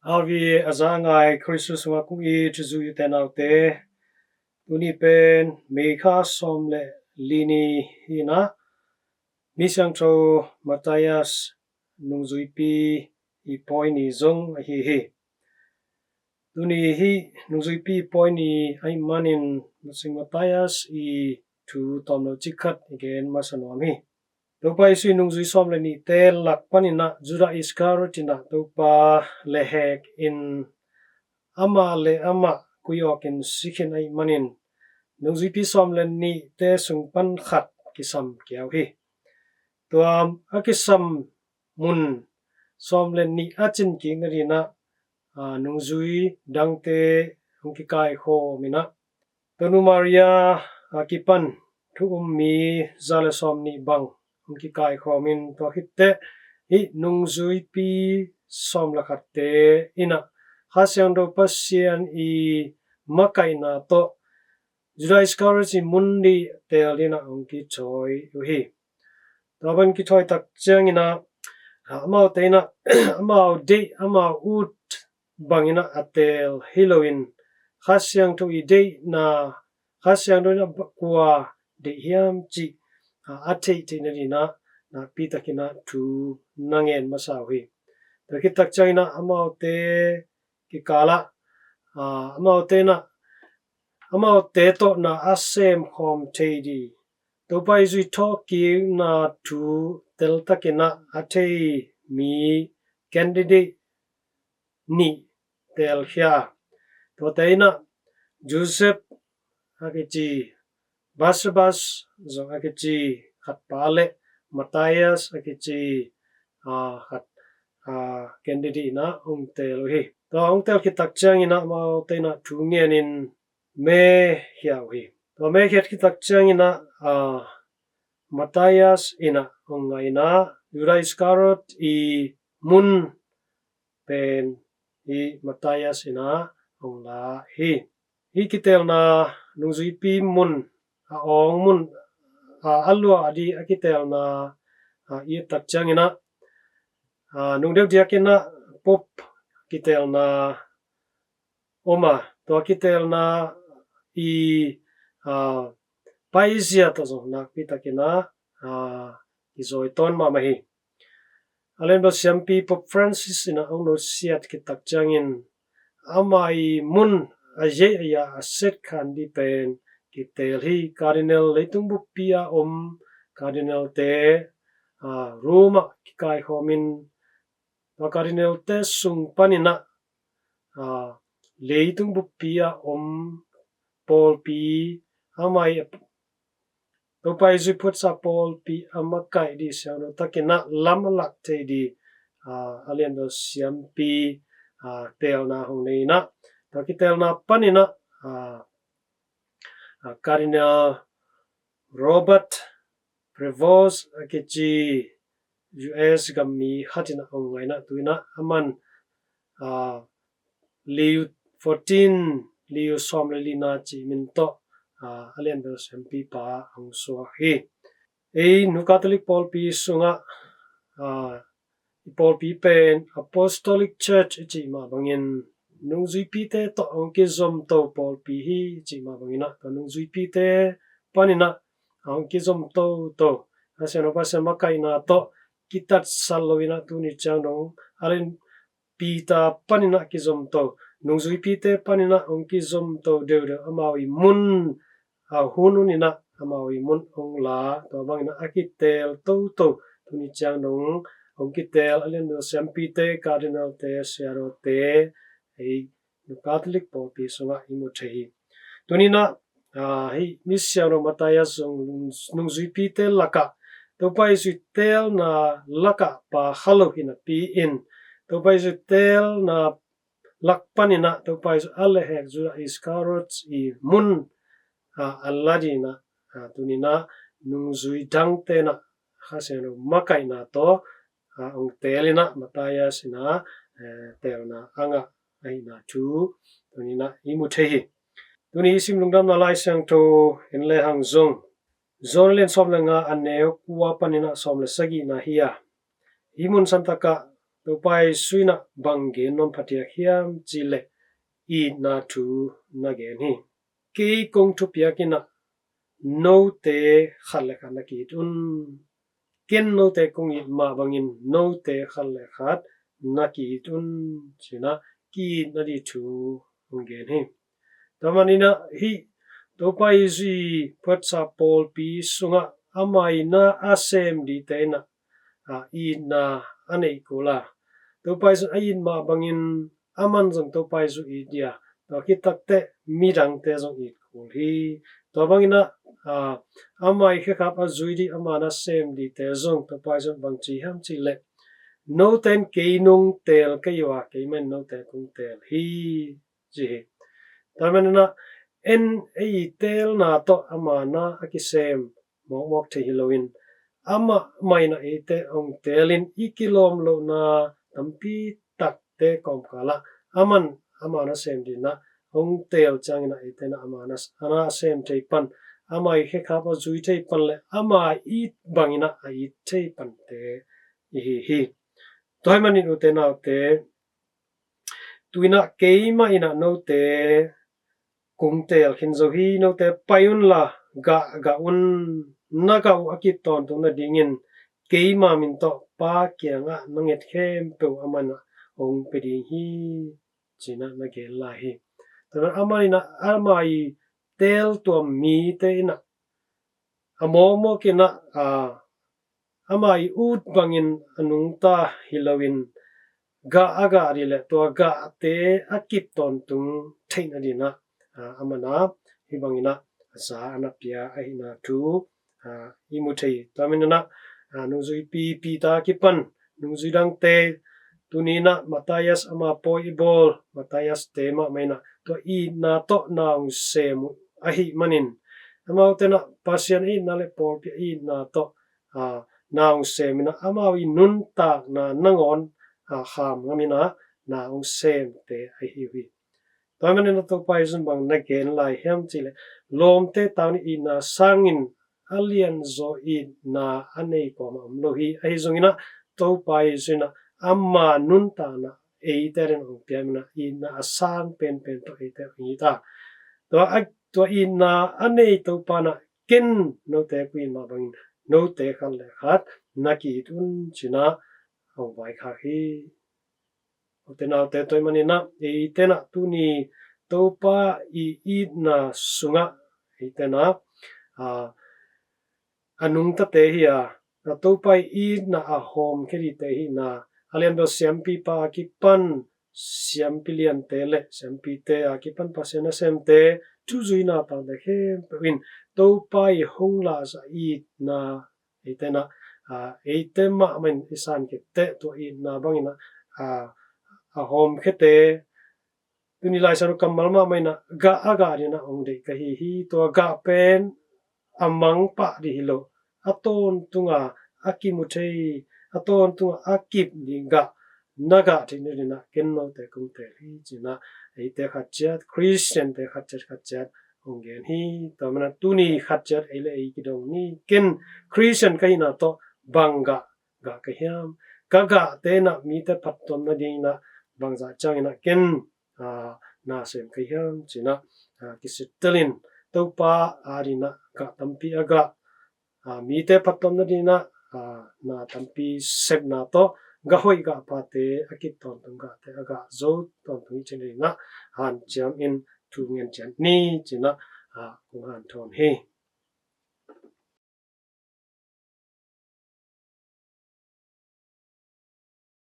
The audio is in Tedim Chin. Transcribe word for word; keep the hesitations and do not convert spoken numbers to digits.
Avi a za ngai Kristus sungah kong it zui u te nau te, tuni pen May kha sawm le li ni hi-in ah, Misiangtho Matthias nungzuipi i pawi ni zong ahi hi. Tuni hih nungzuipi pawi ni ahih manin Masiang Matthias i thu tawmno cik khat i gen masa nuam hi. Topa Jesu i nungzui sawm le nihte lak panin ah Judah Iskariot in ah Topa lehhek in amah le amah kuiawk in si khin ahih manin nungzuipi sawm le nihte sung pan khat kisam kiau hi. Tua a kisam mun sawm le nih a cin kik nadingin ah, aa, nungzui dangte hong kikaikhawm in ah, Tonu Maria a kipan thu um mi za le sawm nih bang hong kikaikhawm in, tua khit teh hih nungzuipi sawm le khatte in ah Kha Siangtho Pasian i makaihna tawh Judah Iskariot i mun ding teel dingin ah hong kithawi uh hi. Tua bang kithawi tak ciangin ah, amaute in ah amau deih, amau ut bangin ah a teel hi loin, Kha Siangtho i deihna, Kha Siangtho in ah kua deih hiam cih, a, a theih theih nadingin ah nakpi takin ah thu na ngen masa uh hi. Tua khit tak ciangin ah amaute kikal ah, a, amaute in ah, amaute tawh na a semkhawm thei ding, Topa Jesu i thawhkikna thu teltakin ah a thei mi candidate nih teelkhia. Tuate in ah Joseph a kici, Barsabas zong a kici khat pa le Matthias a kici, aa, khat, aa, candidate in ah hong teel uh hi. Tua hong teel khit tak ciangin ah amaute in ah thu ngenin me khia uh hi. Tua me khiat khit tak ciangin ah, aa, Matthias in ah hong ngaihna, Judah Iskariot i mun pen hih Matthias in ah hong la hi. Hih kiteelna nungzuipi mun, a awng mun, a, a lua a ding a kiteelna, a, i et tak ciangin ah, a, nung deuh diakin ah Pope kiteelna om a, tua kiteelna i, a, paizia tawh zong nakpi takin ah, a, kizawi tawn mahmah hi. A lianbel siampi Pope Francis in ah hong nusiat khit tak ciangin ama i mun a yei a ya a set khan ding pen kiteel hi. Cardinal leitung buppi a om cardinal-te, a, Rome ah kikaikhawm in, tua cardinal-te sung panin ah, a, leitung buppi a om pawlpi, ama i Topa Jesu phuatsa pawlpi a makaih ding siangtho takin ah lam a lak thei ding, a, a lianbel siampi, a, teelna hong nei in ah, tua kiteelna panin ah, a, a, Cardinal Robert Prevost a kici U S gam mi khat in ah hong ngaihna, tu in ah aman, a, Leo fourteen, Leo sawm le lina cih min tawh, a, a lianbel siampipa hong suak hi. Ei Nu Catholic pawlpi sungah, a, i pawlpi pen Apostolic Church i cih mah bangin nungzuipite tawh hong kizomto pawlpi hi i cih mah bangin ah, tua nungzuipite panin ah hong kizom toto, a, Siangtho Pasian makaihna tawh kitatsat loin ah tuni ciang dong a lian Peter panin ah kizomto, nungzuipite panin ah hong kizomto deuhdeuh, amau i mun, a, hun hunin ah amau i mun hong la, tua bangin ah a kiteel toto, tuni ciang dong hong kiteel a lianbel siampite, cardinal-te, siadawte, ei Nu Catholic pawlpi sungah i mu thei hi. Tuni in ah, a, hih misiangtho Matthias zong nungzuipite lakah, Topa Jesu i teelna lakah pa kha lo hi napi-in, Topa Jesu i teelna lak panin ah Topa Jesu a lehhek Judah Iskariot i mun, a, a la dingin ah, a, tuni in ah nungzui dangte in ah Kha Siangtho makaihna tawh, a, hong teel in ah Matthias in ah, e, teelna a ngah ahihna thu tuni in ah i mu thei hi. Tuni i sim Lungdamna Lai Siangtho en lehang zong, John a lian sawm le nga, a neu kua panin ah sawm le sagihna hi a, hih mun santak ah Topa Jesu in ah bang gen nuam phadiak hiam cih leh itna thu na gen hi. Kei kong thupiak in ah note khat le khat na ki-it un. Ken note kong it mah bangin note khat le khat na ki-it un, ci-in ah ki-itna ding thu hong gen hi. Tua manin ah hih Topa Jesu i phuatsa pawlpi sungah amah in ah a sem dingte in ah, a, itna a neih kul a, Topa Jesu a it mah bangin aman zong Topa Jesu it ding a, tua khit takteh midangte zong it kul hi. Tua bangin ah, a, amah i khekhap a zui ding, amah in a sem dingte zong Topa Jesu in bang ci hiam cih leh, note in kei nong teel kei uh a, keimah in note kong teel hi, ci hi. Tua manin ah en ei i teelna tawh amah in ah a kisem mawkmawk thei hi loin, amah, amah in ah eite hong teelin i kilawm lohna tampi takte kawmkal ah aman, amah in a sem dingin ah hong teel ciangin ah eite in ah amah in ah a sem thei pan, amah i khekhap a zui thei pan le amah it bangin ah a it thei pante i hi hi. Tua ahih manin ute naute, tu-in ah keimah in ah note kong teel khin zo hi. Note pai unla gah, gah un. Na gah uh a kip tawntung nadingin keima min tawh Pa kiangah na nget khempeuh amah in ah hong pia ding hi, ci-in ah na gen lai hi. Tua manin amah in ah, amah i teel tuam mite in ah a mawkmawk in ah, a, amah i ut bangin a nungta hi loin, gah a gah ding le tua gahte a kip tawntung theih nadingin ah, a, amah in ah hih bangin ah a za a na pia ahihna thu, a, i mu thei. Tua manin ah, a, nungzuipi Peter a kipan nungzui dangte, tuni-in ah Matthias ama pawi i bawl, Matthias-te mahmah in ah tua itna tawh na hong sem uh ahih manin, amaute in ah Pasian itna le pawlpi itna tawh, a, na hong sem in ah amau i nuntakna nangawn, a, kham ngam in ah na hong semte ahi uh hi. Tua ahih manin ah Topa Jesu in bang na gen lai hiam cih leh, lawmte tawh itna sangin a lianzaw itna a nei kuamah om lo hi. Ahi zongin ah Topa Jesu in ah ama nuntakna eite adingin hong piak in ah itna a sang penpen tawh eite hong it a, tua, a, tua itna a nei Topa in ah ken note kong it mah bangin note khat le khat na ki-it un, ci-in ah hong vaikhak hi. Ute naute, tua ahih manin ah eite in ah tuni Topa i itna sungah eite in ah, a, a nungtate hi a, a, Topa i itna a hawmkhia dingte hi in ah, a lianbel siampipa a kipan siampi liante le siampite a kipan Pasian nasemte, thuzuina tangte khempeuh in Topa i hong lahzah itna eite in ah, a, eite mahmah in i san khit teh tua itna bangin ah, a, a hawmkhiate, tuni Lai Siangtho kammal mahmah in ah gah a gah dingin ah hong deih ka hi hi. Tua gah pen a mang pah ding hi lo, a tawntung a, a kimu thei, a tawntung a, a kip ding gah na gah theih nadingin ah ken note kong teel hi, ci-in ah eite khat ciat, Khristiante khat ciat, khat ciat hong gen hi. Tua manin ah tuni khat ciat ei le ei kidong ni. Ken Khristian ka hihna tawh bang gah gah ka hiam? Ka gahte in ah mite phattuam nadingin ah bangzah ciangin ah ken, a, na sem ka hiam, ci-in ah, a, kisittelin Topa adingin ah gah tampi a gah, a, mite phattuam nadingin ah, a, na tampi sepna tawh, gah hoih gah phate, a kip tawntung gahte a gah zo tawntung i cih nadingin ah hanciam in thu ngen ciat ni, ci-in ah, a, kong hanthawn hi.